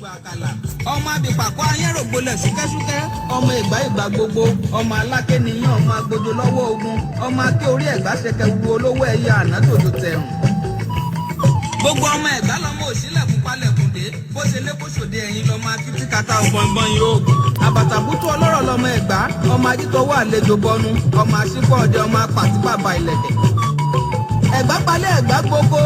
Gbogbo àkàlà ọmọ abìpàkọ́ ayérògbólẹ̀ ṣúkẹ́ṣúkẹ́, ọmọ ìgbà ìgbà gbogbo, ọmọ aláké nìyẹn, ọmọ agbójo lọ́wọ́ ogun, ọmọ aké orí ẹ̀gbá ṣẹkẹ wu olówó ẹ̀yẹ àná tòjò tẹ̀rùn. Gbogbo ọmọ ẹ̀gbá lọmọ òṣìlẹ̀kùn palẹ̀kùndé, bó ṣe lé kóṣòdé ẹ̀yìn lọmọ akítíkata ọ̀gbọ̀ngbọ̀n yóò gùn. Àbàtàbútú ọlọ́rọ̀ lọmọ ẹ̀gbá, ọmọ ajítọwọ́ àlejò bọnu, ọmọ àṣìpọ̀ ọdẹ, ọmọ apàtíbàbà ìlẹ̀kẹ̀. Ẹ̀gbá palẹ̀ ẹ̀gbá gbogbo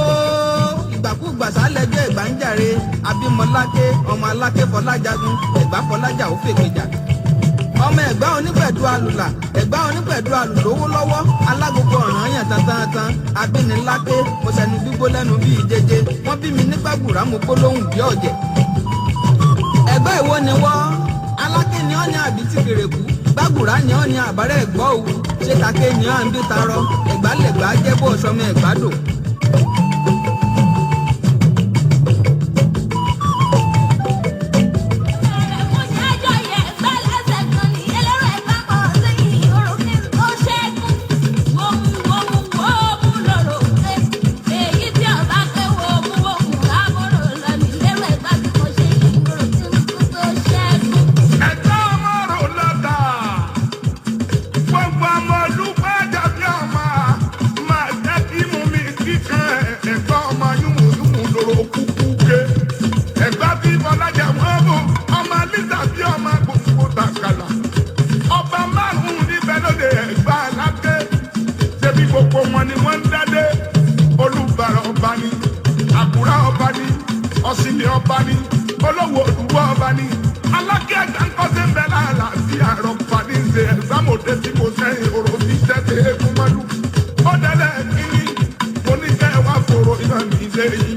ìgbàkúgbà sálẹ̀jọ́ ẹ̀gbá ń jàre. Abímọláké ọmọ aláké fọlájagun, ẹ̀gbá fọlájà ó fèkèjà. Ọmọ ẹ̀gbá onígbẹ̀dú alùlà, ẹ̀gbá onígbẹ̀dú alùlówó lọ́wọ́, alágogo ọ̀ràn yàn tantantan. Abíniláké, mo sẹnu gbígbó lẹ́nu bíi jẹjẹ, wọ́n bí mi nígbàgbùrà, mo gbólóhùn bí ọ̀jẹ̀. Ẹ̀gbá ìwo ni wọ́, aláké ni ọ́ ní àbí tí kèrèkú, gbàgùrà ni ọ́ ní àbárẹ̀ ẹ̀gbọ́ òwu, ṣé take ni ọ́ ń bí tarọ, ẹ̀gbá lẹ̀gbá jẹ́ bó sọmọ ẹ̀gbá dò. Ẹ̀dá ọmọ rò lọ́tà, gbogbo ọmọ olùpẹ̀jọ bí ọmọ máa jẹ́ kí mú mi kíkan. Ẹ̀gbọ́n ọmọ yúmùyúmù lóró kúkú ké. Ẹ̀gbá bí bọ́lájà wọ́n bò, ọmọ lítà bí ọmọ gbòǹgbò tàkàlà. Ọba márùn-ún níbẹ̀ lóde ẹ̀gbá aláké. Ṣebí gbogbo wọn ni wọ́n ń dádé. Olùbàrà ọba ni, àkùrá ọba ni, ọ̀sìnlẹ̀ ọba ni, olówó òdùwọ̀ ọba ni. Alákẹ́ ẹ̀gbá ń kọ́ sí ń bẹ láàlà sí àrọ̀ fani ṣe ẹ̀sámòdé tí kò sẹ́yìn òrò tí tẹ́tẹ́ eégún mọ́lú. Ó dẹ́lẹ̀ kínní, mo ní kẹ́ ẹ wá fòrò ìmọ̀ mi ṣe yìí.